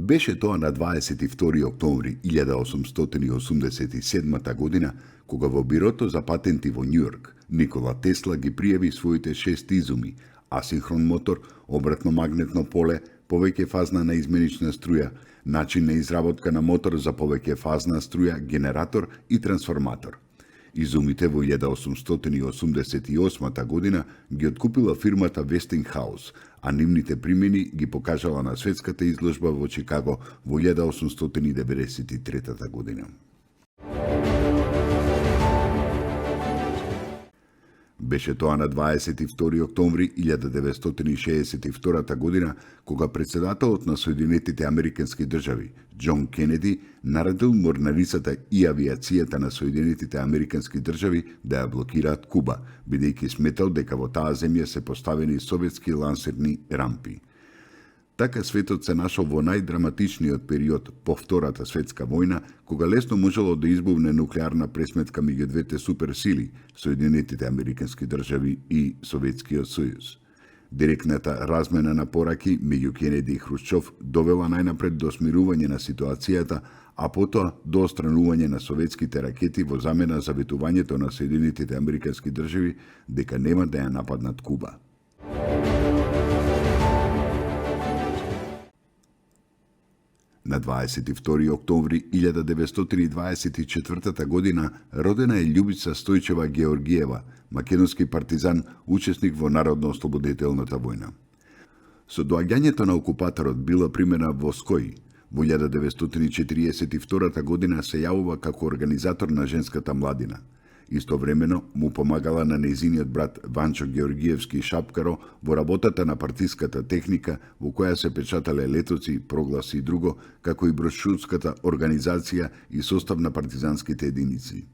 Беше тоа на 22 октомври 1887 година, кога во Бирото за патенти во Њујорк Никола Тесла ги пријави своите 6 изуми: асинхрон мотор, обратно магнетно поле, повеќе фазна наизменична струја, начин на изработка на мотор за повеќе фазна струја, генератор и трансформатор. Изумите во 1888 година ги откупила фирмата Westinghouse, а нивните примени ги покажала на светската изложба во Чикаго во 1893 година. Беше тоа на 22 октомври 1962 година, кога председателот на Соединетите Американски држави, Џон Кенеди, наредил морнарицата и авиацијата на Соединетите Американски држави да ја блокираат Куба, бидејќи сметал дека во таа земја се поставени советски лансерни рампи. Така светот се нашол во најдраматичниот период по Втората светска војна, кога лесно можело да избувне нуклеарна пресметка меѓу двете суперсили, Соединетите Американски држави и Советскиот сојуз. Директната размена на пораки меѓу Кенеди и Хрушчов довела најнапред до смирување на ситуацијата, а потоа до отстранување на советските ракети во замена за ветувањето на Соединетите Американски држави дека нема да ја нападнат Куба. На 22 октомври 1924 година родена е Љубица Стојчева Георгиева, македонски партизан, учесник во Народно-ослободителната војна. Со доаѓањето на окупаторот била примена во Ској. Во 1942 година се јавува како организатор на женската младина. Истовремено му помагала на нејзиниот брат Ванчо Георгиевски Шапкаро во работата на партиската техника во која се печатале летоци, прогласи и друго, како и брошурската организација и состав на партизанските единици.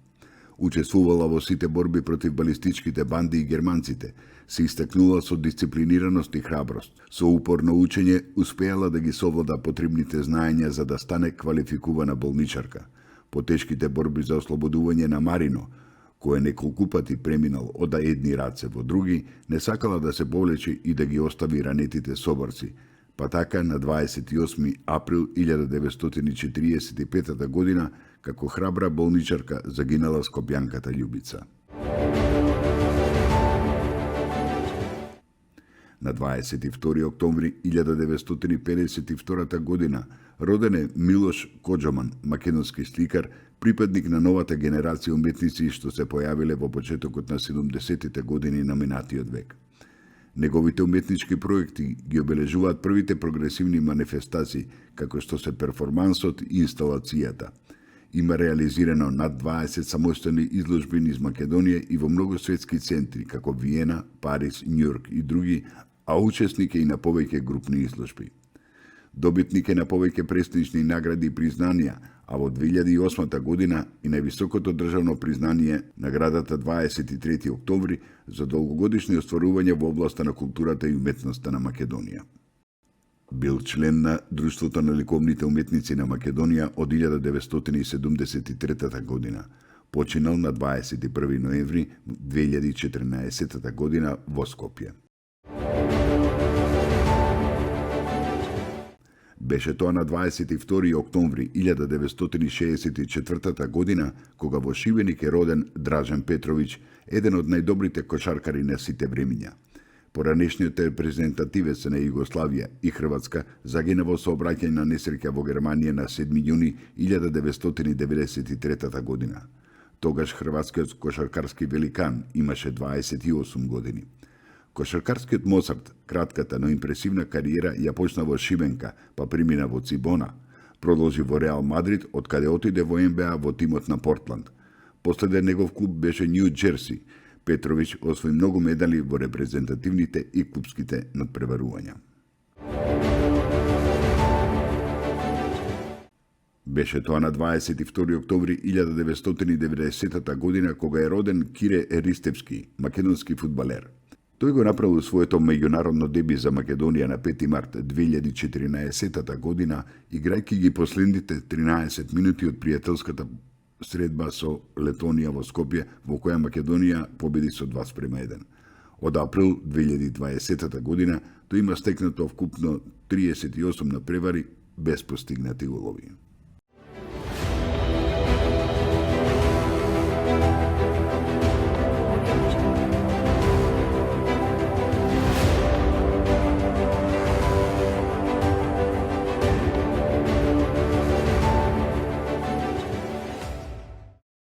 Учествувала во сите борби против балистичките банди и германците, се истакнула со дисциплинираност и храброст. Со упорно учење успеала да ги совлада потребните знаења за да стане квалификувана болничарка. По тешките борби за ослободување на Марино, кој неколку пати преминал од едни раце во други, не сакала да се повлече и да ги остави ранетите соборци, па така на 28 април 1945 година, како храбра болничарка, загинала скопјанката Љубица. На 22 октомври 1952 година роден е Милош Коџоман, македонски сликар, припадник на новата генерација уметници што се појавиле во почетокот на 70-тите години на минатиот век. Неговите уметнички проекти ги обележуваат првите прогресивни манифестации, како што се перформансот и инсталацијата. Има реализирано над 20 самостојни изложби низ Македонија и во многу светски центри, како Виена, Париз, Њујорк и други, а учесник е и на повеќе групни изложби. Добитник е на повеќе престижни награди и признанија, а во 2008 година и највисокото државно признание, наградата 23 октомври, за долгогодишни остварувања во областа на културата и уметноста на Македонија. Бил член на Друштвото на ликовните уметници на Македонија од 1973 година. Починал на 21 ноември 2014 година во Скопје. Беше тоа на 22 октомври 1964 година, кога во Шибеник е роден Дражен Петровиќ, еден од најдобрите кошаркари на сите времиња. Поранешниот репрезентативец на Југославија и Хрватска загина во сообраќај на несреќа во Германија на 7 јуни 1993 година. Тогаш хрватскиот кошаркарски великан имаше 28 години. Кошаркарскиот Моцарт, кратката, но импресивна кариера ја почна во Шибенка, па премина во Цибона, продолжи во Реал Мадрид, од каде отиде во НБА во тимот на Портланд. Последен негов клуб беше Њу Џерси. Петровиќ освои многу медали во репрезентативните и клупските надпреварувања. Беше тоа на 22 октомври 1990 година, кога е роден Кире Ристевски, македонски фудбалер. Тој го направил своето меѓународно деби за Македонија на 5 март 2014 година, играјќи ги последните 13 минути од пријателската средба со Летонија во Скопје, во која Македонија победи со 2:1. Од април 2020 година тој има стекнато вкупно 38 надпревари без постигнати улови.